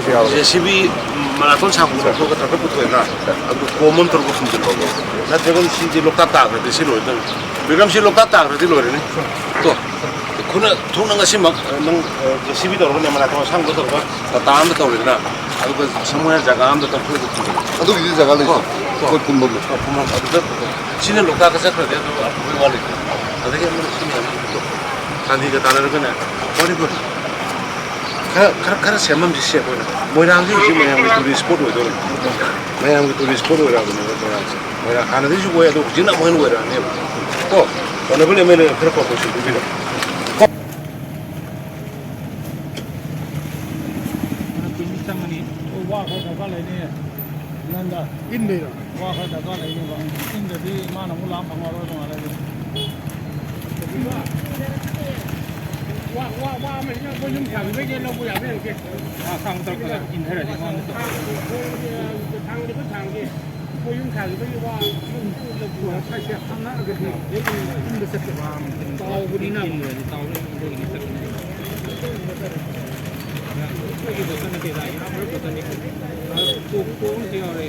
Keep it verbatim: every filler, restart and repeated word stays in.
J C B marathon ꯁꯥꯡꯕꯗꯣ ꯂꯧꯊꯣꯛꯑꯒ ꯇ꯭ꯔꯛꯇ ꯄꯨꯊꯣꯛꯑꯦꯗꯅ, ꯑꯗꯨ ꯀꯣꯝ ꯑꯃ ꯇꯧꯔꯒ ꯐꯨꯝꯖꯤꯜꯂꯣꯕ꯫ ꯅꯠꯇ꯭ꯔꯒꯗꯤ ꯁꯤꯗꯤ ꯂꯣꯛꯇꯥꯛ ꯇꯥꯈ꯭ꯔꯗꯤ ꯁꯤ ꯂꯣꯏꯔꯦ꯫ ꯕꯤꯀ꯭ꯔꯝ, ꯁꯤ ꯂꯣꯛꯇꯥꯛ ꯇꯥꯈ꯭ꯔꯗꯤ ꯂꯣꯏꯔꯦꯅꯦ꯫ ꯇꯣ, ꯈꯨꯅ ꯊꯣꯛꯅ ꯉꯁꯤꯃꯛ ꯅꯪ ꯖꯦ ꯁꯤ ꯕꯤ ꯇꯧꯔꯒꯅꯦ, ꯃꯔꯥꯊꯣꯟ ꯑꯁꯥꯡꯕ ꯇꯧꯔꯒ ꯇꯥꯇꯥ ꯑꯃꯗ ꯇꯧꯔꯦꯗꯅ, ꯑꯗꯨꯒ ꯁꯃꯨꯗ꯭ꯔ ꯖꯒꯥ ꯑꯃꯗ ꯇꯧꯊꯣꯛꯑꯒ ꯐꯨꯝꯖꯤꯜꯂꯣ꯫ ꯑꯗꯨꯒꯤꯗꯤ ꯖꯒꯥ ꯂꯩꯇꯦ꯫ ꯀꯣ, ꯀꯣ꯫ ꯑꯩꯈꯣꯏ ꯐꯨꯝꯐꯝꯗꯣ꯫ ꯀꯣ, ꯐꯨꯝꯐꯝ ꯑꯗꯨꯗ ꯁꯤꯅ ꯂꯣꯛꯇꯥꯛꯇ ꯆꯠꯈ꯭ꯔꯗꯤ ꯑꯗꯨ ꯑꯐꯕꯩ ꯋꯥ ꯂꯩꯇꯦ꯫ ꯑꯗꯒꯤ ꯑꯃꯅ ꯁꯤ ꯃꯌꯥꯝꯁꯤꯡꯗꯣ ꯒꯥꯟꯙꯤꯒ ꯇꯥꯟꯅꯔꯒꯅꯦ, ꯃꯅꯤꯄꯨꯔ ꯈꯔ, ꯈꯔ, ꯈꯔ ꯁꯦꯝꯃꯝꯁꯤ ꯁꯦꯝ ꯑꯣꯏꯅ꯫ ꯃꯣꯏꯔꯥꯡꯁꯦ ꯍꯧꯖꯤꯛ ꯃꯌꯥꯝꯒꯤ tourist spot ꯑꯣꯏꯗꯧꯔꯦ꯫ ꯃꯌꯥꯝꯒꯤ tourist spot ꯑꯣꯏꯔꯛꯑꯕꯅꯦꯕ ꯃꯣꯏꯔꯥꯡꯁꯦ꯫ ꯃꯣꯏꯔꯥꯡ ꯍꯥꯟꯅꯗꯒꯤꯁꯨ ꯑꯣꯏ, ꯑꯗꯣ ꯍꯧꯖꯤꯛꯅ ꯑꯃꯨꯛ ꯍꯦꯟꯅ ꯑꯣꯏꯔꯛꯑꯅꯦꯕ꯫ ꯀꯣ, honourable M L A ꯈꯔ cooperation ꯄꯤꯕꯤꯔꯣ꯫ ꯆꯪꯒꯅꯤ꯫ ꯋꯥ ꯈꯔ ꯗꯔꯀꯥꯔ ꯂꯩꯅꯤ꯫ ꯅꯪꯒ ꯏꯟꯕꯩꯔꯣ? ꯋꯥ ꯈꯔ ꯗꯔꯀꯥꯔ ꯂꯩꯅꯦꯕ꯫ ꯏꯟꯗ꯭ꯔꯗꯤ ꯃꯥꯅ ꯑꯃꯨꯛ ꯂꯥꯛ ꯐꯪꯉꯔꯣꯏ ꯅꯣꯡꯉꯥꯜꯂꯒ꯫ ꯋꯥ, ꯋꯥ, ꯋꯥ ꯑꯃ ꯁꯤꯅ ꯑꯩꯈꯣꯏ ꯌꯨꯝ ꯁꯥꯕꯤꯕꯩꯗꯤ ꯂꯧꯕ ꯌꯥꯕ ꯌꯥꯔꯛꯀꯦ꯫ ꯋꯥ ꯑꯁꯥꯡꯕ ꯇꯧꯔꯛꯄꯗ ꯏꯟꯊꯔꯗꯤ ꯃꯉꯣꯟꯗ ꯇꯧ-, ꯊꯥꯡꯒꯗꯤ ꯑꯩꯈꯣꯏ ꯊꯥꯡꯒꯦ꯫ ꯑꯩꯈꯣꯏ ꯌꯨꯝ ꯁꯥꯕꯤꯕꯒꯤ ꯋꯥ ꯑꯗꯨꯝ ꯂꯧꯕ ꯁ꯭ꯋꯥꯏꯁꯦ ꯍꯥꯡꯉꯛꯑꯒꯗꯤ ꯏꯟꯕ ꯆꯠꯄ ꯇꯥꯎꯕꯅꯤꯅ꯫ ꯏꯟꯗ꯭ꯔꯗꯤ ꯇꯥꯎꯕꯅꯤꯅ ꯏꯟꯊꯒꯅꯤ ꯆꯠꯄꯅꯤ꯫ ꯑꯩꯈꯣꯏꯒꯤ ꯕꯣꯇꯜ ꯅꯠꯇꯦꯗ, ꯌꯥꯝ ꯃꯔꯨꯞ ꯕꯣꯇꯜꯅꯤ꯫ ꯀꯣꯛ, ꯀꯣꯛ ꯑꯃꯁꯨ ꯌꯥꯎꯔꯦ꯫